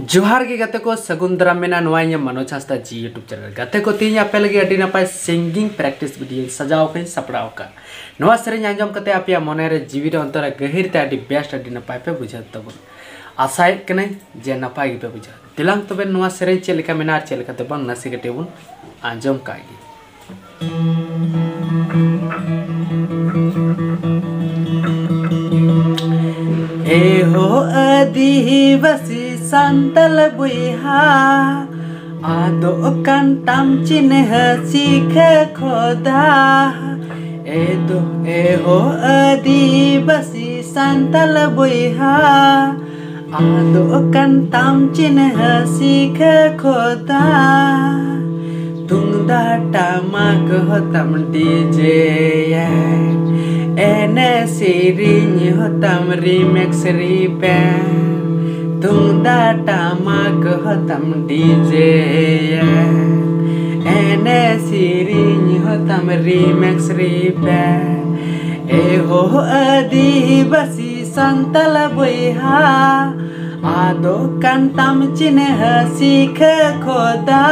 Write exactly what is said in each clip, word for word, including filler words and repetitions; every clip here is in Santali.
ᱡᱚᱦᱟᱨ ᱜᱮ ᱜᱟᱛᱮ ᱠᱚ, ᱥᱟᱹᱜᱩᱱ ᱫᱟᱨᱟᱢ ᱢᱮᱱᱟᱜᱼᱟ ᱱᱚᱣᱟ ᱤᱧᱟᱹᱜ ᱢᱟᱱᱚᱡᱽ ᱦᱟᱸᱥᱫᱟ ᱡᱤ YouTube channel᱾ ᱜᱟᱛᱮ ᱠᱚ, ᱛᱮᱦᱮᱧ ᱟᱯᱮ ᱞᱟᱹᱜᱤᱫ ᱟᱹᱰᱤ ᱱᱟᱯᱟᱭ singing practice video ᱤᱧ ᱥᱟᱡᱟᱣ ᱟᱠᱟᱫ ᱥᱟᱯᱲᱟᱣ ᱟᱠᱟᱫ᱾ ᱱᱚᱣᱟ ᱥᱮᱨᱮᱧ ᱟᱸᱡᱚᱢ ᱠᱟᱛᱮ ᱟᱯᱮᱭᱟᱜ ᱢᱚᱱᱮ ᱨᱮ, ᱡᱤᱣᱤ ᱨᱮ, ᱚᱱᱛᱚᱨ ᱨᱮ, ᱜᱟᱹᱦᱤᱨ ᱛᱮ ᱟᱹᱰᱤ best, ᱟᱹᱰᱤ ᱱᱟᱯᱟᱭ ᱯᱮ ᱵᱩᱡᱷᱟᱹᱣ ᱛᱟᱵᱚᱱᱟ᱾ ᱟᱥᱟᱭᱮᱫ ᱠᱟᱹᱱᱟᱹᱧ ᱡᱮ ᱱᱟᱯᱟᱭ ᱜᱮᱯᱮ ᱵᱩᱡᱷᱟᱹᱣᱟ᱾ ᱛᱮᱞᱟᱝ ᱛᱚᱵᱮ ᱱᱚᱣᱟ ᱥᱮᱨᱮᱧ ᱪᱮᱫ ᱞᱮᱠᱟ ᱢᱮᱱᱟᱜᱼᱟ ᱟᱨ ᱪᱮᱫ ᱞᱮᱠᱟ ᱫᱚ ᱵᱟᱝ, ᱱᱟᱥᱮ ᱠᱟᱹᱴᱤᱡ ᱵᱚᱱ ᱟᱸᱡᱚᱢ ᱠᱟᱜ ᱜᱮ᱾ ᱮ ᱦᱳ ᱟᱹᱫᱤᱵᱟᱹᱥᱤ ᱥᱟᱱᱛᱟᱞ ᱵᱚᱭᱦᱟ, ᱟᱫᱚᱜ ᱠᱟᱱ ᱛᱟᱢ ᱪᱤᱱᱦᱟᱹ ᱥᱤᱠᱷᱟᱹ ᱠᱷᱚᱫᱟ᱾ ᱮ ᱫᱚ ᱮ ᱦᱳ ᱟᱹᱫᱤᱵᱟᱹᱥᱤ ᱥᱟᱱᱛᱟᱞ ᱵᱚᱭᱦᱟ, ᱟᱫᱚᱜ ᱠᱟᱱ ᱛᱟᱢ ᱪᱤᱱᱦᱟᱹ ᱥᱤᱠᱷᱟᱹ ᱠᱷᱚᱫᱟ᱾ ᱛᱩᱢᱫᱟᱜ ᱴᱟᱢᱟᱠ ᱦᱚᱛᱟᱢ DJ ᱮᱱᱮᱡ ᱥᱮᱨᱮᱧ ᱦᱚᱛᱟᱢ remix repeat᱾ ᱛᱩᱢᱫᱟᱜ ᱴᱟᱢᱟᱠ ᱦᱚᱛᱟᱢ DJ ᱮᱱᱮᱡ ᱥᱮᱨᱮᱧ ᱦᱚᱛᱟᱢ remix repeat᱾ ᱮ ᱦᱳ ᱟᱹᱫᱤᱵᱟᱹᱥᱤ ᱥᱟᱱᱛᱟᱞ ᱵᱚᱭᱦᱟ, ᱟᱫᱚᱜ ᱠᱟᱱ ᱛᱟᱢ ᱪᱤᱱᱦᱟᱹ ᱥᱤᱠᱷᱟᱹ ᱠᱷᱚᱫᱟ᱾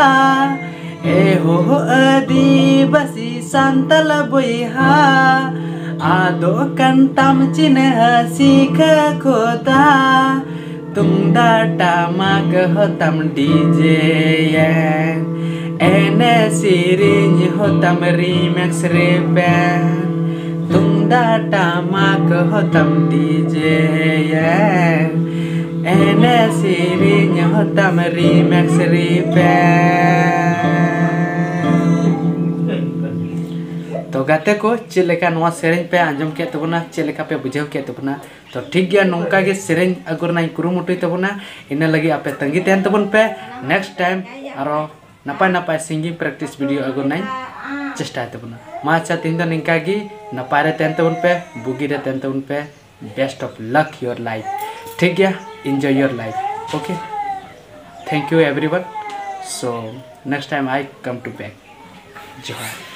ᱮ ᱦᱳ ᱟᱹᱫᱤᱵᱟᱹᱥᱤ ᱥᱟᱱᱛᱟᱞ ᱵᱚᱭᱦᱟ, ᱟᱫᱚᱜ ᱠᱟᱱ ᱛᱟᱢ ᱪᱤᱱᱦᱟᱹ ᱥᱤᱠᱷᱟᱹ ᱠᱷᱚᱫᱟ᱾ ᱛᱩᱢᱫᱟᱜ ᱴᱟᱢᱟᱠ ᱦᱚᱛᱟᱢ DJ ᱮᱱᱮᱡ ᱥᱮᱨᱮᱧ ᱦᱚᱛᱟᱢ remix repeat᱾ ᱛᱩᱢᱫᱟᱜ ᱴᱟᱢᱟᱠ ᱦᱚᱛᱟᱢ DJ ᱮᱱᱮᱡ ᱥᱮᱨᱮᱧ ᱦᱚᱛᱟᱢ remix repeat᱾ ᱛᱚ ᱜᱟᱛᱮ ᱠᱚ, ᱪᱮᱫ ᱞᱮᱠᱟ ᱱᱚᱣᱟ ᱥᱮᱨᱮᱧ ᱯᱮ ᱟᱸᱡᱚᱢ ᱠᱮᱫ ᱛᱟᱵᱚᱱᱟ, ᱪᱮᱫ ᱞᱮᱠᱟ ᱯᱮ ᱵᱩᱡᱷᱟᱹᱣ ᱠᱮᱫ ᱛᱟᱵᱚᱱᱟ? ᱛᱚ ᱴᱷᱤᱠ ᱜᱮᱭᱟ, ᱱᱚᱝᱠᱟ ᱜᱮ ᱥᱮᱨᱮᱧ ᱟᱹᱜᱩ ᱨᱮᱱᱟᱜ ᱤᱧ ᱠᱩᱨᱩᱢᱩᱴᱩᱭ ᱛᱟᱵᱚᱱᱟ᱾ ᱤᱱᱟᱹ ᱞᱟᱹᱜᱤᱫ ᱟᱯᱮ ᱛᱟᱺᱜᱤ ᱛᱟᱦᱮᱱ ᱛᱟᱵᱚᱱ ᱯᱮ᱾ Next time ᱟᱨᱚ ᱱᱟᱯᱟᱭ ᱱᱟᱯᱟᱭ singing practice video ᱟᱹᱜᱩ ᱨᱮᱱᱟᱜ ᱤᱧ ᱪᱮᱥᱴᱟᱭ ᱛᱟᱵᱚᱱᱟ᱾ ᱢᱟ ᱟᱪᱪᱷᱟ, ᱛᱮᱦᱮᱧ ᱫᱚ ᱱᱤᱝᱠᱟ ᱜᱮ᱾ ᱱᱟᱯᱟᱭ ᱨᱮ ᱛᱟᱦᱮᱱ ᱛᱟᱵᱚᱱ ᱯᱮ, ᱵᱩᱜᱤ ᱨᱮ ᱛᱟᱦᱮᱱ ᱛᱟᱵᱚᱱ ᱯᱮ᱾ Best of luck your life. ᱴᱷᱤᱠ ᱜᱮᱭᱟ, enjoy your life. Okay, thank you everyone. So next time I come to back. ᱡᱚᱦᱟᱨ᱾